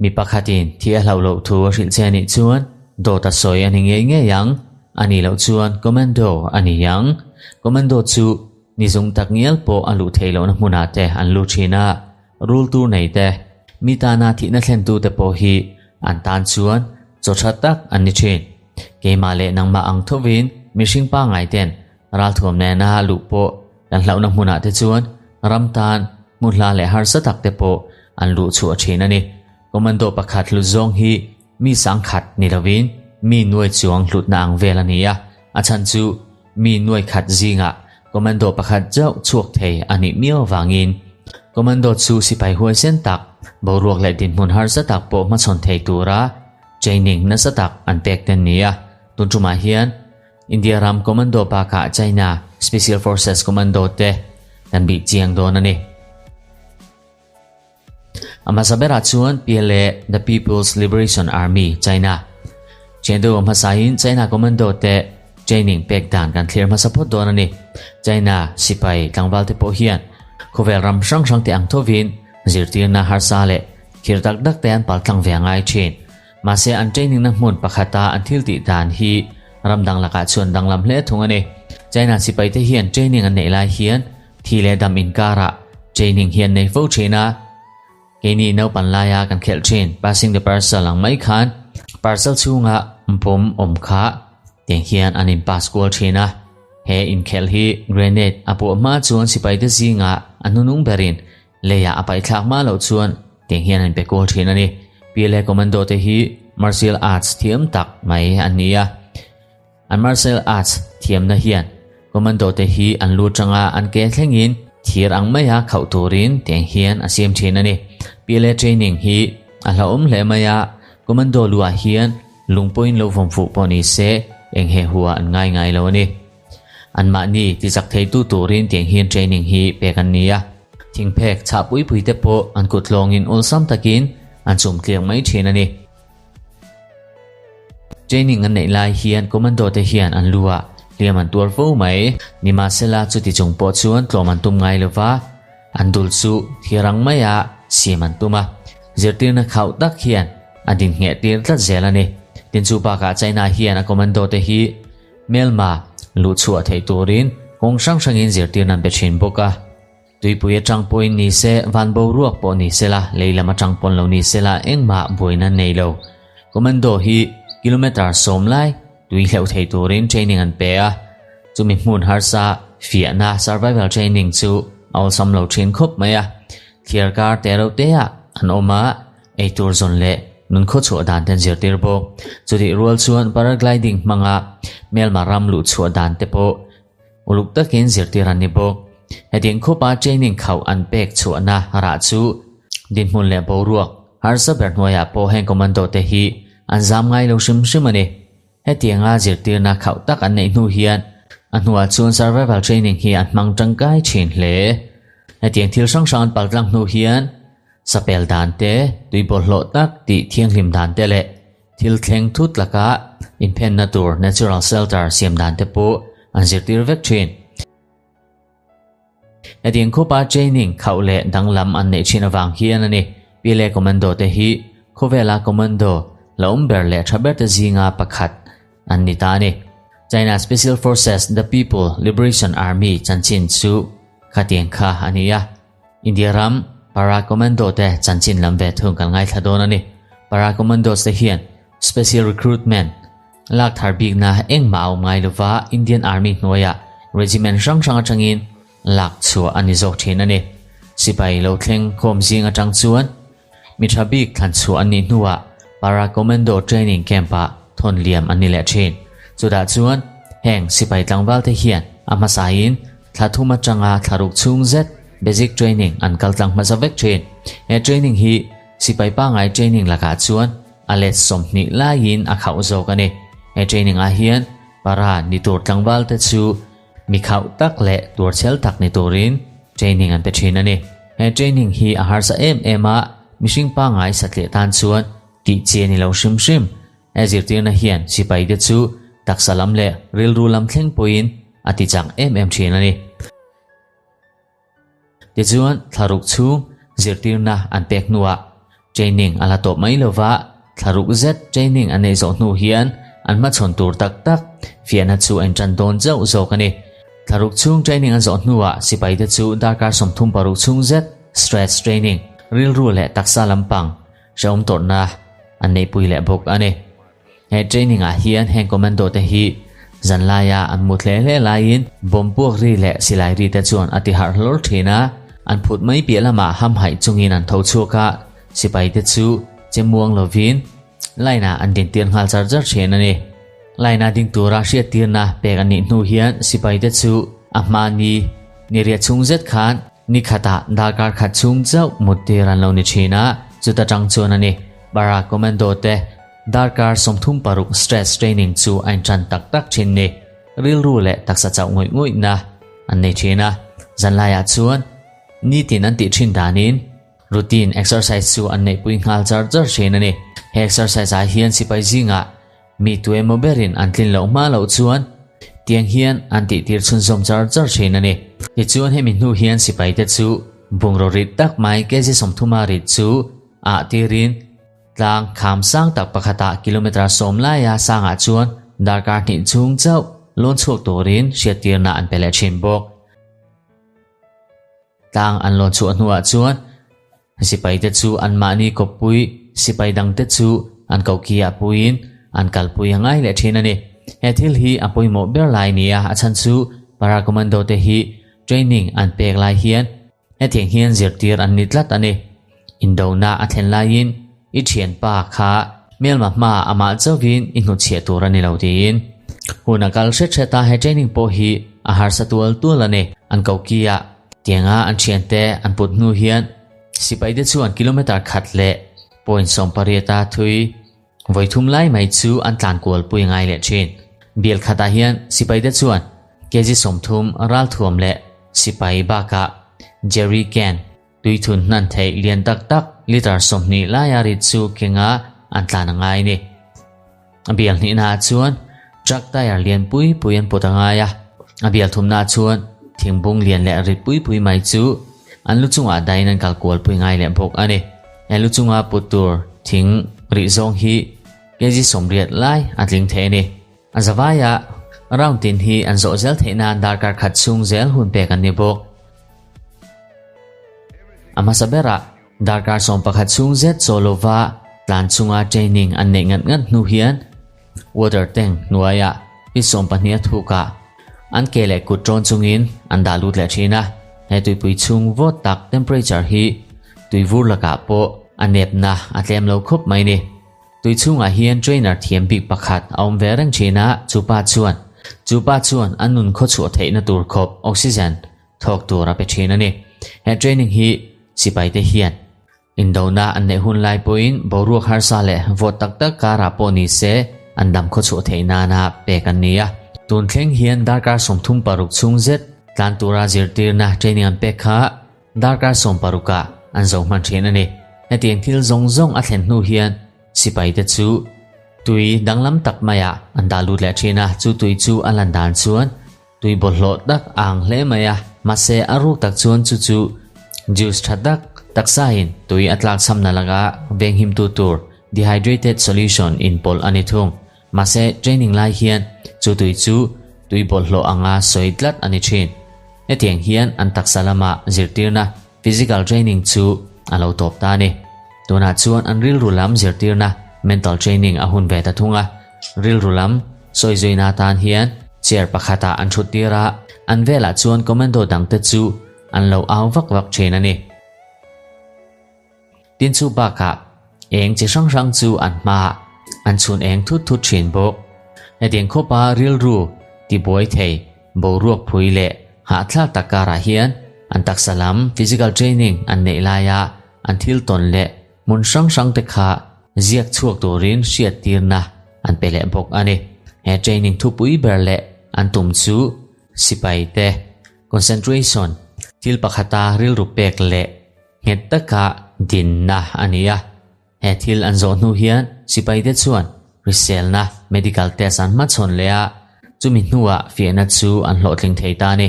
Mi pakhatin thi a hlauh loh thu a hrilh che a nih chuan dawt a sawi a ni ngei ngei ang, a nih loh chuan commando a ni ang. Commando chu ni zung tak ngial pawh a luh theih lohna hmunah te an lut thin a, rul tur nei te, mi tana thihna thlentute pawh hi an tan chuan chaw tha tak an ni thin. Keimah leh nangmah ang thovin mihring pangngai ten ralthuam nena luh pawh kan hlauhna hmunah te chuan ram tan hmun hla leh harsa tak te pawh an luh chhuah thin a ni. Commando pakhat hlut zawng hi mi sangkhat ni lovin mi nuai chuang hlutna ang vel a ni a, a chhan chu mi nuai khat zingah commando pakhat chauh chhuak thei a nih miau avangin commando chu sipai huaisen tak, boruak leh dinhmun harsa tak pawh hmachhawn thei tura training nasa tak an pek ten ni a. Tun tumah hian India ram commando bakah China Special Forces commando te kan bih chiang dawn a ni. A hmasa berah chuan PLA, The People's Liberation Army, China. Chengdu a hmasain China commando te training pek dan kan thlir hmasa phawt dawn a ni. China sipai tlangval te pawh hian khawvel ram hrang hrang te ang thovin zirtirna harsa leh thir tak tak te an paltlang ve a ngai thin. Mahse an training na hmun pakhata an thil tih dan hi ram dang lakah chuan danglam hle thung a ni. China sipai te hian training an neih lai hian thi leh dam inkarah training hi an nei fo thin a. Keini naupan laia kan khelh thin passing the parcel ang mai khan parcel chhunga pawm awm kha tiang hian an in pass kual thin a. He inkhelh hi grenade a puah hma chuan sipai te zingah a hnunung berin Leiah a paihthlak hma loh chuan tiang hian an pe kawl thin a ni. PLA Commando te hi martial arts thiam tak mai an ni a. An martial arts thiamna hian Commando te hi an lu tanga an ke thlengin thir ang maia khauh turin tiang hian a siam thin a ni. PLA training hi a hlauhawm hle mai a, Commando luah hian lung pawhin lo vawm fuh pawh ni se eng he hua an ngai ngai lo a ni. Anmahni tichak theitu turin tiang hian training hi pek an ni a. Thingphek chhah pui pui te pawh an kut tlawngin awlsam takin an chum tliak mai thin a ni. Training an neih lai hian commando te hian an lu ah hliam an tuar fo mai. Nimahsela chuti chung pawh chuan tlawm an tum ngai lova, an dul chu thirang maia siam an tum a. Zirtirna khauh tak hian a dinhngheh tir tlat zel a ni. Tin chu bakah China hian a commando te hi Hmelma luh chhuah theih turin kawng hrang hrangin zirtirna an pe thin bawk a. Tuipui atang pawhin ni se, van boruak pawh ni sela, lei lam atang pawn lo ni sela engmah buaina an nei lo. Commando hi kilometre 10 lai tui hleuh thei turin training an pe a, chumi hmun harsa fiahna survival training chu a awlsam lo thin khawp mai a. Thliar kar te reuh te ah an awm a, Eitur zawn leh nun khawchhuah dan te an zirtir bawk. Chutih rual chuan paragliding hmanga hmelma ram luh chhuah dan te pawh uluk takin zirtir an ni bawk. Hetiang khupa training khauh an pek chhuahna rah chu dinhmun leh boruak harsa ber hnuaiah pawh heng commando te hi an zam ngai lo hrim hrim a ni. Hetianga zirtirna khauh tak an neih hnu hian a hnuah chuan survival training hi an hmang tangkai thin hle. Hetiang thil hrang hrang an paltlang hnu hian Sapel dan te, tui bawlhhlawh tak tih thianghlim dan te leh thil thleng thut laka inphenna tur natural shelter siam dan te pawh an zirtir vek thin. Hetiang khupa training khauh leh danglam an neih thin avang hian a ni. PLA Commando te hi khawvela commando la awm ber leh tha ber te zinga pakhat an ni ta a ni. China Special Forces The People Liberation Army chanchin chu khatiang kha a ni a. India ram Para Commando te chanchin lam ve thung kan ngaithla dawn a ni. Para Commandos te hian Special Recruitment lak thar bikna engmah a awm ngai lova Indian Army hnuaiah regiment hrang hrang atangin lak chhuah a ni zawk thin a ni. Sipai lo thleng khawm zing atang chuan mi tha bik thlan chhuah an nih hnuah Para Commando Training Camp ah thawn liam an ni leh thin. Chutah chuan heng sipai tlangval te hian a hmasain Thla thum atanga thla ruk chhung zet basic training an kal tlang hmasa vek thin. He training hi sipai pangai training lakah chuan a let 20 laiin a khauh zawk a ni. He training ah hian para ni tur tlangval te chu mi khauh tak leh tuarchhel tak ni turin training an pe thin a ni. He training hi a harsa em em a, mihring pangai satliah tan chuan tih chi a ni lo hrim hrim. He zirtirna hian sipai te chu taksa lam leh rilru lam thleng pawhin a ti chak em em thin a ni. Tichuan, thlaruk chhung zirtirna an pek hnuah training a la tawp mai lova, thlaruk zet training an neih zawh hnu hian an hmachhawn tur tak tak fiahna chu a intan dawn zauh zawk a ni. Thlaruk chhung training an zawh hnuah sipaite chu darkar 36 chhung zet stress training, rilru leh taksa lampang hrehawm tawrhna an neihpui leh bawk a ni. He training ah hian heng commando te hi zanlaia an mut hle hle laiin bomb puak ri leh silai ri te chuan a ti harh hlawr thin a, an phut mai piah lamah hamhaih chungin an tho chhuak a, sipai te chu che muang lovin line ah an dintir nghal char char thin a ni. Line a ding tura hriattirna pek an nih hnu hian sipai te chu a hmani ni riat chhung zet khan ni khatah darkar khat chhung chauh muttir an lo ni thin a, chuta tang chuan a ni. Para commando te Darkar 36 stress training chu a intan tak tak thin ni. Rilru leh taksa chauh ngawih ngawihna an nei thin a. Zanlaiah chuan nitin an tih thin danin routine exercise chu an neihpui nghal char char thin a ni. He exercise ah hian sipai zingah mi tu emaw berin an tlin loh hma loh chuan tiang hian an tihtir chhunzawm char char thin a ni. Tichuan hemi hnu hian sipaite chu bungraw rit tak mai kg 30 a rit chu ah tirin Tlang kham sang tak pakhatah kilometre 10 laia sangah chuan darkar hnih chhung chauh lawn chhuak turin hriattirna an pe leh thin bawk. Tlang an lawn chhuah hnuah chuan sipaite chu anmahni kawppui sipai dangte chu an kokiah puiin an kalpui a ngai leh thin a ni. He thil hi a pawimawh ber lai nia a chhan chu para commando te hi training an pek lai hian Hetiang hian zirtir an ni tlat a ni. Indona a thlen laiin i thianpa kha hmelma hma amah chauhin i hnutchhiah tur a ni lo tiin. Hun a kal hret hret a, he training pawh hi a harsa tual tual a ni. An kokia tianga an thiante an put hnu hian sipaite chuan kilometre khat leh point 18 a thui Vawi thum lai mai chu an tlan kual pui ngai leh thin. Bial khatah hian sipaite chuan kg 30 ralthuam leh sipai bakah jerry can tui thun hnan theih lian tak tak litre 20 laia rit chu kenga an tlan a ngai ni. A bial hnihnaah chuan truck tyre lian pui pui an put a ngai a, a bial thumnaah chuan thingbung lian leh rit pui pui mai chu an lu chungah dahin an kal kual pui ngai leh bawk a ni. He lu chunga put tur thing rih zawng hi kg 80 lai a tling thei a ni. A zavaia round tin hi an zawh zel theih nan darkar khat chhung zel hun pek an ni bawk. A hmasa berah darkar 11 chhung zet chaw lova tlan chunga training an neih ngat ngat hnu hian water tank hnuaiah pi 12 a thukah an ke leh kut tawn chungin an dah lut leh thin a. He tuipui chhung vawt tak temperature hi tuivur lakah pawh a nepna a tlem lo khawp mai ni. Tui chhungah hian trainer thiam bik pakhat a awm ve reng thin a, chupa chuan an nun khaw chhuah theihna tur khawp oxygen thawk tur a pe thin a ni. He training hi sipaite hian indona an neih hun lai pawhin boruak harsa leh vawt tak tak karah pawh ni se an dam khaw chhuah theih nana pek an ni a. Tun thleng hian darkar 36 chhung zet tlan tura zirtirna training an pek kha darkar 16 ah an zo hman thin a ni. Hetiang thil zawng zawng a thlen hnu hian sipaite chu tui danglam tak maiah an dah lut leh thin a, chu tui chu a lan dan chuan tui bawlhhlawh tak a ang hle mai a, mahse a ruk tak chuan chu chu juice tha tak taksain tui a tlak chhamna laka venghimtu tur dehydrated solution in pawlh a ni thung. Mahse training lai hian chu tui chu tui bawlhhlawh anga sawi tlat a ni thin. Hetiang hian an taksa lama zirtirna physical training chu a lo tawp ta a ni. Tunah chuan an rilru lam zirtirna mental training a hun ve ta thung a. Rilru lam sawi zuina atan hian chair pakhatah an thut tir a, an velah chuan commando dangte chu an lo au vak vak thin a ni. Tin chu bakah eng chi hrang hrang chu an hmaah an chhun eng thut thut thin bawk. Hetiang khawpa rilru tibuai thei boruak phui leh hahthlak tak karah hian an taksa lam physical training an neih laia an thil tawn leh hmun hrang hrang te kha ziak chhuak turin hriattirna an pe leh bawk a ni. He training thupui ber leh an tum chu sipai te concentration thil pakhata rilru pek leh nghet taka dinna a ni a. He thil an zawh hnu hian sipaite chuan hriselna medical test an hmachhawn leh a, chumi hnuah fiahna chu an hlawhtling thei ta a ni.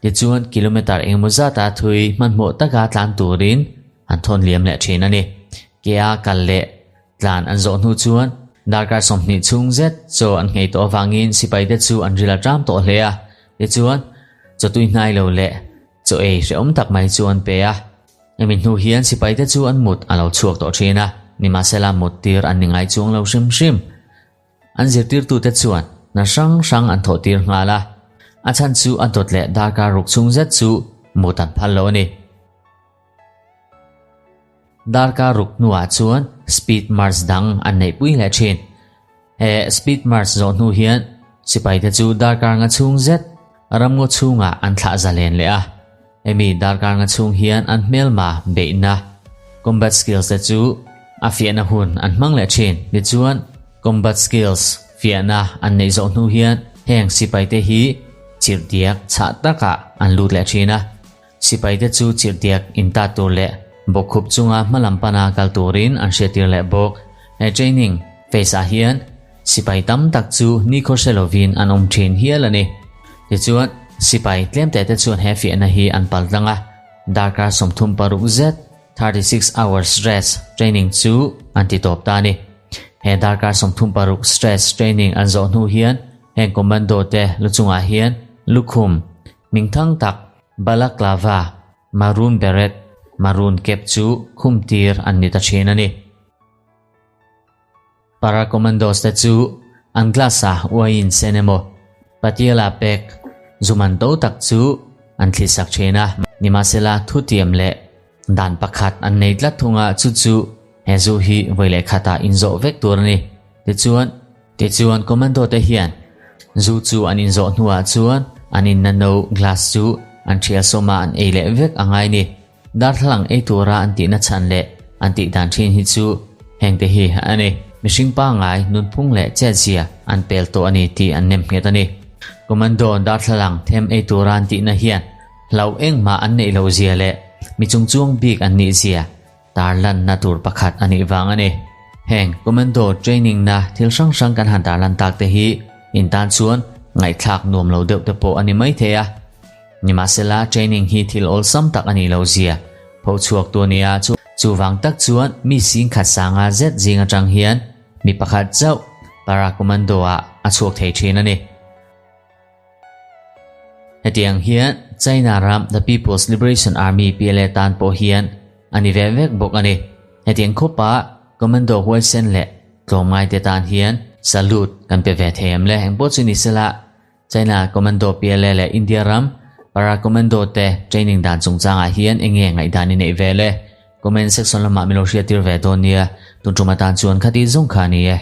Tichuan kilometre engemaw zata thui hmanhmawh taka tlan turin an thawn liam leh thin a ni. Kea kal leh tlan an zawh hnu chuan darkar 20 chhung zet chaw an nghei tawh avangin sipaite chu an ril a ṭam tawh hle a. Tichuan, chaw tui hnai lo leh chaw ei hrehawm tak mai chu an pe a. Hemi hnu hian sipaite chu an mut a lo chhuak tawh thin a, nimahsela mut tir an ni ngai chuang lo hrim hrim. An zirtirtute chuan hna hrang hrang an thawh tir nghal a, a chhan chu a dawt leh darkar ruk chhung zet chu mut an phal lo a ni. Darkar ruk hnuah chuan speed march dang an neihpui leh thin. He speed march zawh hnu hian sipaite chu darkar nga chhung zet ramngaw chhungah an thlah zalen leh a. Hemi darkar nga chhung hian an hmelma beihna, combat skills te chu a fiahna hun an hmang leh thin. Tichuan, combat skills fiahna an neih zawh hnu hian heng sipaite hi chirhdiak chhah takah an lut leh thin a. Sipaite chu chirhdiak intat tur leh bawkkhup chunga hmalam pana kal turin an hriattir leh bawk. He training phase ah hian sipai tam tak chu nikhaw hre lovin an awm thin hial a ni. Tichuan, sipai tlem te te chuan he fiahna hi an pal tlang a, darkar 36 zet, 36 hours stress training chu an ti tawp ta a ni. He darkar 36 stress training an zawh hnu hian heng commando te lu chungah hian lukhum hmingthang tak Balaclava, Maroon Beret, Maroon Cap chu khum tir an ni ta thin a ni. Para Commandos te chu an glass a uaiin sen emaw Patiala pek zuman to tak chu an thlisak thin a. Nimahsela thutiam leh dan pakhat an nei tlat thunga chu chu he zu hi vawi leh khatah inzawh vek tur a ni. Tichuan Tichuan Commando te hian zu chu an inzawh hnuah chuan an inna no glass chu an thial sawma an ei leh vek a ngai ni. Darthlalang ei tura an tihna chhan leh an tih dan thin hi chu hengte hi a ni. Mihring pangngai nunphung leh chetzia an pel tawh a ni tih an nem nghet a ni. Commando darthlalang them ei tura an tihna hian hlauh engmah an neih loh zia leh mi chungchuang bik an nih zia tarlanna tur pakhat a nih vang a ni. Heng Commando training na thil hrang hrang kan han tarlan tak te hi in tan chuan ngaihthlak nuam lo deuh te pawh a ni mai thei a. Nimahsela training hi thil awlsam tak a nih lo zia pho chhuak tu a ni a, chuvang tak chuan mi sing khat sanga zet zing atang hian mi pakhat chauh para commando ah a chhuak thei thin a ni. Hetiang hian China ram The People's Liberation Army PLA tan pawh hian a ni ve vek bawk a ni. Hetiang khawpa Commando huaisen leh tlawmngaite tan hian salute kan pe ve thei em le? Engpawh chu ni sela China Commando PLA leh India ram Para Commando te training dan chungchangah hian eng nge ngaihdan i neih ve le? Comment section lamah min lo hriattir ve dawn nia. Tun tum atan chuan khati zawng kha a ni e.